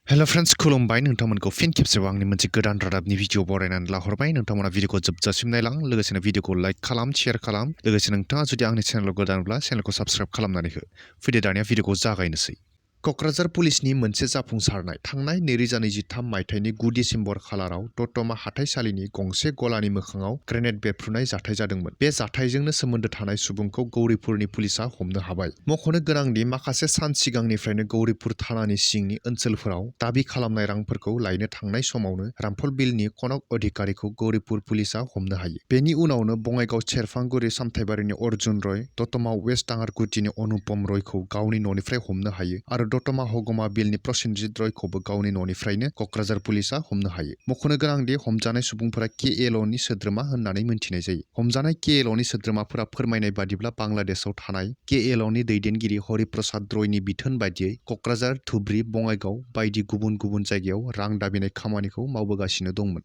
Hello friends खुलुमबाय नोंथांमोनखौ फिन खेबसेबाव आंनि मोनसे गोदान रादाबनि भिडिअ बरायनानै लाहरबाय नोंथांमोना भिडिअखौ जोबजासिम नायलां लोगोसेनो भिडिअखौ लाइक खालाम शेयार खालाम लोगोसे नोंथाङा जुदि आंनि चेनेलाव गोदानब्ला चेनेलखौ साबस्क्राइब खालामनानै हो फैदो दानिया भिडिअखौ जागायनोसै क'क्राझार पुलिसनि मोनसे जाफुंसारनाय थांनाय 2023 मायथाइनि 9 डिसेम्बर खालाराव दतमा हाथाइसालिनि गंसे गलानि मोखाङाव ग्रेनेड बेरफ्रुनाय जाथाय जादोंमोन। बे जाथायजोंनो सोमोन्दो थानाय सुबुंखौ गौरीपुरनि पुलिसा हमनो हाबाय। मख'नो गोनांदि माखासे सान सिगांनिफ्रायनो गौरीपुर थानानि सिंनि ओनसोलफोराव दाबि खालामनाय रांफोरखौ लायनो थांनाय समावनो रामफल बिलनि कनक अधिकारिखौ गौरीपुर पुलिसा हमनो हायो। बेनि उनावनो बङाइगाव सेरफांगुरि सामथाइबारिनि अर्जुन रय, दतमा वेस्ट दाङारगुटिनि अनुपम रयखौ गावनि न'निफ्राय हमनो हायो आरो दतमा हगमा बिलनि प्रसेनजित रयखौबो गावनि न'निफ्रायनो क'क्राझार पुलिसा हमनो हायो। मख'नो गोनांदि हमजानाय सुबुंफोरा KL'नि सोद्रोमा होननानै मिन्थिनाय जायो। हमजानाय KL'नि सोद्रोमाफोरा फोरमायनाय बादिब्ला बांलादेशआव थानाय KL'नि दैदेनगिरि हरिप्रसाद रयनि बिथोन बायदियै क'क्राझार, धुबरी, बङाइगाव बायदि गुबुन गुबुन जायगायाव रां दाबिनाय खामानिखौ मावबोगासिनो दंमोन।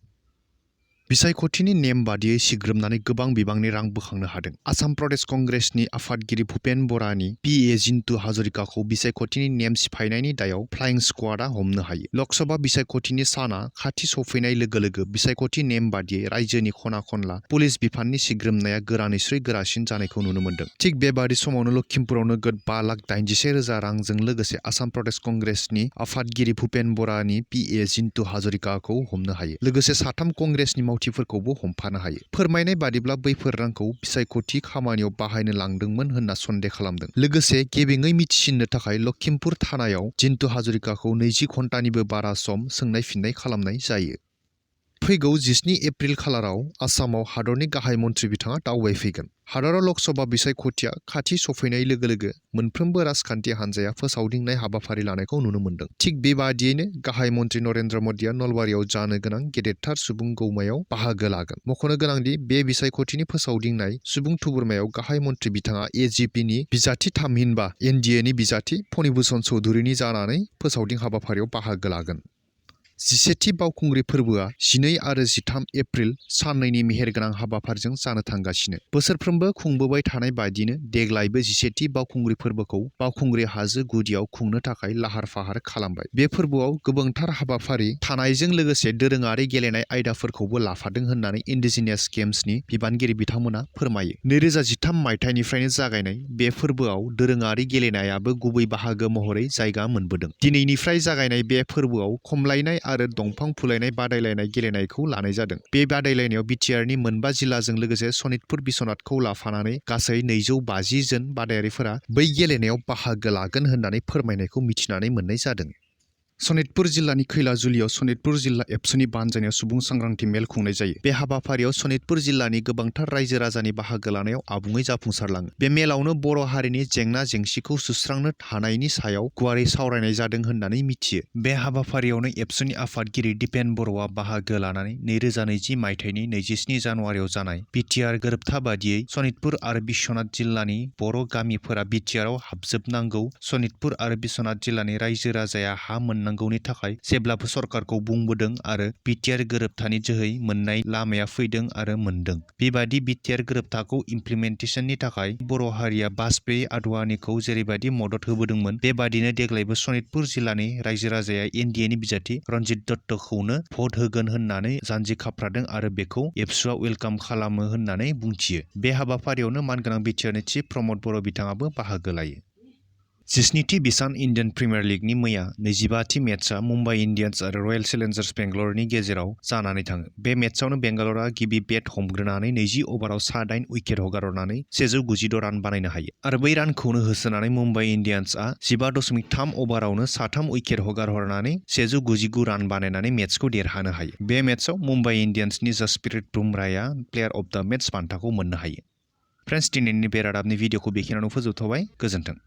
बिसायख'थिनि नेम बादियै सिग्रोमनानै गोबां बिबांनि रां बोखांनो हादों। आसाम प्रदेश कंग्रेसनि आफादगिरि भुपेन बरानि PA जिन्तु हाजरिकाखौ बिसायख'थिनि नेम सिफायनायनि दायाव फ्लाइं स्क्वाडआ हमनो हायो। लकसभा बिसायख'थिनि साना खाथि सफैनाय लोगो लोगो बिसायख'थि नेम बादियै रायजोनि खना खनला पुलिस बिफाननि सिग्रोमनाया गोरानिस्रुइ गोरासिन जानायखौ नुनो मोन्दों। थिग बेबादि समावनो लखिमपुराव नोगोद 5,91,000 रांजों लोगोसे आसाम प्रदेश कंग्रेसनि आफादगिरि भुपेन बरानि PA जिन्तु हाजरिकाखौ हमनो हायो। लोगोसे साथाम कंग्रेसनि मावथिफोरखौबो हमफानो हायो। फोरमायनाय बादिब्ला बैफोर रांखौ बिसायख'थि खामानियाव बाहायनो लांदोंमोन होनना सन्देह खालामदों। लोगोसे गेबेङै मिथिसिननो थाखाय लखिमपुर थानायाव जिन्तु हाजरिकाखौ 20 घन्टानिबो बारा सम सोंनाय फिननाय खालामनाय जायो। फैगौ 17 एप्रिल खालाराव आसामाव हादरनि गाहाय मन्थ्रि बिथाङा दावबायफैगोन। हादराव लकसभा बिसायख'थिया खाथि सफैनाय लोगो लोगो मोनफ्रोमबो राजखान्थि हान्जाया फोसावदिंनाय हाबाफारि लानायखौ नुनो मोन्दों। थिग बेबादियैनो गाहाय मन्थ्रि नरेन्द्र मदिया नलबारियाव जानो गोनां गेदेरथार सुबुं गौमायाव बाहागो लागोन। मख'नो गोनांदि बे बिसायख'थिनि फोसावदिंनाय सुबुं थुबुरमायाव गाहाय मन्थ्रि बिथाङा AGPनि बिजाथि थामहिनबा NDAनि बिजाथि फणिभूषण चौधुरीनि जानानै फोसावदिं हाबाफारियाव बाहागो लागोन। 11थि बावखुंग्रि फोरबोआ 12 आरो 13 एप्रिल साननैनि मेहेरगोनां हाबाफारिजों जानो थांगासिनो। बोसोरफ्रोमबो खुंबोबाय थानाय बायदिनो देग्लायबो 11थि बावखुंग्रि फोरबोखौ बावखुंग्रि हाजो गुदियाव खुंनो थाखाय लाहार फाहार खालामबाय। बे फोरबोआव गोबांथार हाबाफारि थानायजों लोगोसे दोरोङारि गेलेनाय आयदाफोरखौबो लाफादों होननानै इन्डिजिनियास गेम्सनि बिबानगिरि बिथांमोना फोरमायो। 2013 मायथाइनिफ्रायनो जागायनाय बे फोरबोआव दोरोङारि गेलेनायाबो गुबै बाहागो महरै जायगा मोनबोदों। दिनैनिफ्राय जागायनाय बे फोरबोआव खमलायनाय आरो दंफां फुलायनाय बादायलायनाय गेलेनायखौ लानाय जादों। बे बादायलायनायाव बिटिआरनि 9 जिल्लाजों लोगोसे सनितपुर बिस्वनाथखौ लाफानानै गासै 250 जन बादायारिफोरा बै गेलेनायाव बाहागो लागोन होननानै फोरमायनायखौ मिथिनानै मोननाय जादों। सनितपुर जिल्लानि खैलाजुलियाव सनितपुर जिल्ला एबसुनि बानजायनायाव सुबुं सांग्रांथि मेल खुंनाय जायो। बे हाबाफारियाव सनितपुर जिल्लानि गोबांथार रायजो राजानि बाहागो लानायाव आबुङै जाफुंसारलाङो। बे मेलावनो बर' हारिनि जेंना जेंसिखौ सुस्रांनो हानायनि सायाव गुवारै सावरायनाय जादों होननानै मिथियो। बे हाबाफारियावनो एबसुनि आफादगिरि दिपेन बर'आ बाहागो लानानै 2020 मायथाइनि 27 जानुवारियाव जानाय बिटिआर गोरोबथा बादियै सनितपुर आरो बिस्वनाथ जिल्लानि बर' गामिफोरा बिटिआरआव हाबजोबनांगौ, सनितपुर आरो बिस्वनाथ जिल्लानि रायजो राजाया हा मोननांगौनि थाखाय जेब्लाबो सरकारखौ बुंबोदों आरो बिटिआर गोरोबथानि जोहै मोननाय लामाया फैदों आरो मोनदों। बेबादि बिटिआर गोरोबथाखौ इमप्लिमेन्टेसननि थाखाय बर' हारिया बाजपेयी आडवाणीखौ जेरैबायदि मदद होबोदोंमोन बेबादिनो देग्लायबो सनितपुर जिल्लानि रायजो राजाया NDAनि बिजाथि रन्जित दत्तखौनो भट होगोन होननानै जानजि खाफ्रादों आरो बेखौ एबसुआ वेलकाम खालामो होननानै बुंथियो। बे हाबाफारियावनो मानगोनां बिटिआरनि चिफ प्रमद बर' बिथाङाबो बाहागो लायो। 17थि बिसान इन्डियान प्रिमियार लिगनि मैया 25थि मेचआ मुम्बाइ इन्डियान्स आरो रयेल चेलेन्जार्स बेंगलरनि गेजेराव जानानै थाङो। बे मेचआवनो बेंगालरा गिबि बेट हमग्रोनानै 20 अभाराव सा-8 उइकेट हगारहरनानै 196 रान बानायनो हायो आरो बै रानखौनो होसोनानै मुम्बाइ इन्डियान्सआ 15.3 अभारावनो सा-3 उइकेट हगारहरनानै 199 रान बानायनानै मेचखौ देरहानो हायो। बे मेचआव मुम्बाइ इन्डियान्सनि जसप्रीत बुमराहआ प्लेयार अफ द मेच बान्थाखौ मोननो हायो। फ्रेन्ड्स, दिनैनि बे रादाबनि भिडिअखौ बेखिनियावनो फोजोबथ'बाय। गोजोन्थों।